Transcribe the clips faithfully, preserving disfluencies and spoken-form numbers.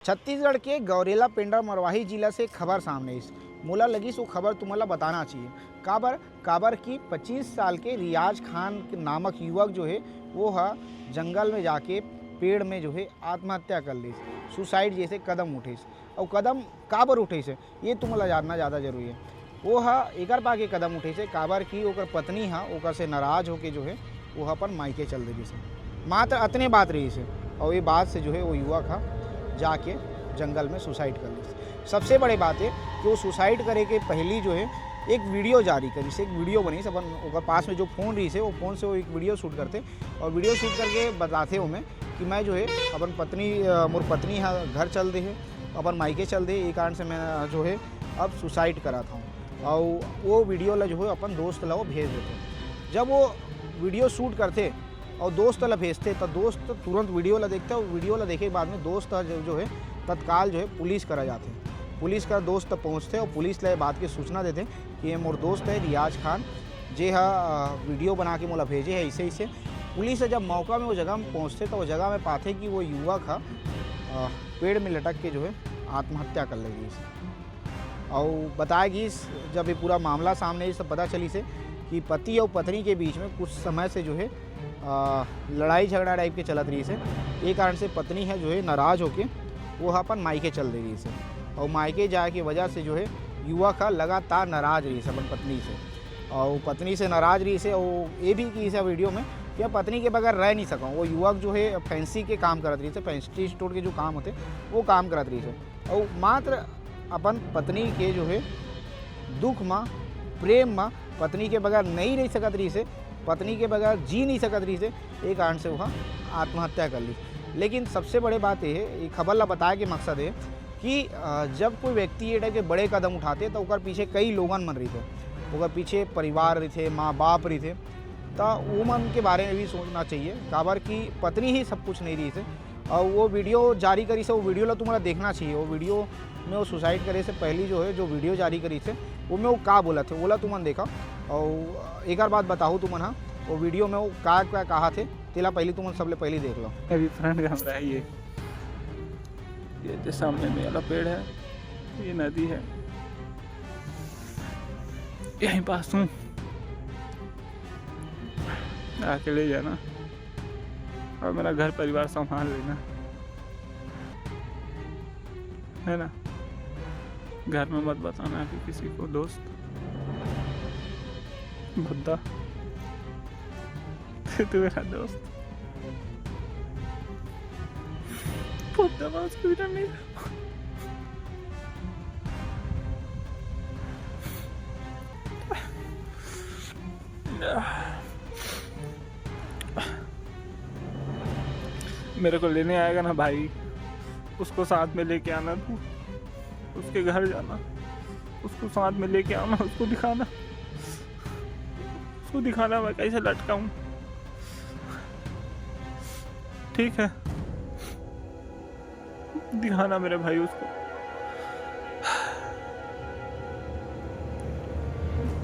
छत्तीसगढ़ के गौरेला पेंड्रा मरवाही जिला से खबर सामने आइस। मोला लगिस वो खबर तुमन ला बताना चाहिए। काबर? काबर कि पच्चीस साल के रियाज खान के नामक युवक जो है, वो ह जंगल में जाके पेड़ में जो है आत्महत्या कर लिस, सुसाइड जैसे कदम उठिस। और कदम काबर उठिस, ये तुमन ला जानना ज़्यादा जरूरी है। वो ह एकर पाके कदम उठिस, काबर कि ओकर पत्नी ह ओकर से नाराज होके जो है, वो ह अपन मायके चल दे रिहिस। मात्र अतने बात रहिस, और ये बात से जो है, वो युवक ह जाके जंगल में सुसाइड कर लिस। सबसे बड़े बात है कि वो सुसाइड करे के पहली जो है, एक वीडियो जारी करिस, एक वीडियो बनिस। अपन ओकर पास में जो फ़ोन रहिस, वो फ़ोन से वो एक वीडियो शूट करथे और वीडियो शूट करके बताथे ओमे कि मैं जो है अपन पत्नी, अ, मोर पत्नी ह घर चल दे है, अपन मायके चल दे, ये कारण से मैं जो है अब सुसाइड करत हूँ। और वो वीडियो ला जो है अपन दोस्त ला वो भेज देथे। जब वो वीडियो शूट करथे और दोस्त ला भेजथे, तो दोस्त तुरंत वीडियो ला देखथे और वीडियो ला देखे के बाद में दोस्त ह जो, जो है तत्काल जो है पुलिस करा जाथे। पुलिस करा दोस्त पहुँचथे और पुलिस ला ये बात के सूचना देथे कि ये मोर दोस्त है रियाज खान, जे ह, अ, वीडियो बना के मोला भेजे है ऐसे ऐसे। पुलिस ह जब मौका में वो जगह में पहुँचथे, तो वो जगह में पाथे कि वो युवक ह, अ, पेड़ में लटक के जो है आत्महत्या कर ले गिस। और बताया गिस, जब ये पूरा मामला सामने आइस, तो पता चलिस हे कि पति और पत्नी के बीच में कुछ समय से जो है, अ, लड़ाई झगड़ा टाइप के चलत रहिस हे। ये कारण से पत्नी है जो है नाराज होके वो ह अपन मायके चल दे रहिस हे। और मायके जाए के वजह से जो है युवक ह लगातार नाराज रहिस हे अपन पत्नी से। और पत्नी से नाराज रहिस हे, और ये भी किहिस हे वीडियो में कि अब पत्नी के बगैर रह नहीं सकूँ। वो युवक जो है फैंसी के काम करत रहिस हे, फैंसी स्टोर के जो काम होथे, वो काम करत रहिस हे। और मात्र अपन पत्नी के जो है दुख म, प्रेम म पत्नी के बगैर नहीं रह सकत रहिस हे, पत्नी के बगैर जी नहीं सकत रहिस हे, ये कारण से वह आत्महत्या कर लिस। लेकिन सबसे बड़े बात ये है, ये खबर ला बताए के मकसद है कि, अ, जब कोई व्यक्ति ये टाइप के बड़े कदम उठाथे, तो ओकर पीछे कई लोगन मन रहिथे, ओकर पीछे परिवार रहिथे, माँ बाप रहिथे, तो वो मन के बारे में भी सोचना चाहिए, काबर कि पत्नी ही सब कुछ नहीं रहिस हे। और वो वीडियो जारी करिस हे, वो वीडियो ला तुम्हारा देखना चाहिए। वो वीडियो में वो सुसाइड करे से पहली जो है, जो वीडियो जारी करिस हे, वो में वो का बोलथे, ओला तुमन देखा। और एक बार बात बताहूँ तुमन हा, वो वीडियो में वो का, का कहाथे, तेला पहली तुमन सबले पहली देख लो। अभी फ्रंट कैमरा है ये, ये जो सामने में वाला पेड़ है, ये नदी है, यहीं पास हूँ, आके ले जाना और मेरा घर परिवार संभाल लेना, है ना? घर में मत बताना कि किसी को, दोस्त। भद्दा, तू मेरा दोस्त। भद्दा, बस कुछ नहीं। मेरे को लेने आएगा ना भाई, उसको साथ में लेके आना तू, उसके घर जाना, उसको साथ में लेके आना, उसको दिखाना, उसको दिखाना मैं कैसे लटका हूँ। ठीक है, दिखाना मेरे भाई उसको।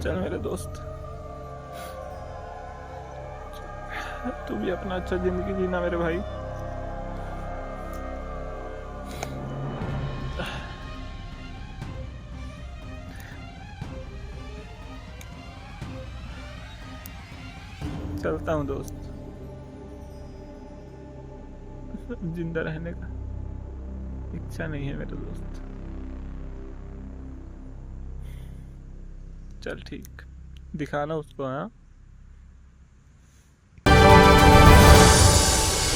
चल मेरे दोस्त, तू भी अपना अच्छा जिंदगी जीना मेरे भाई। चलता हूँ दोस्त, जिंदा रहने का इच्छा नहीं है मेरे दोस्त। चल ठीक, दिखाना उसको, हाँ।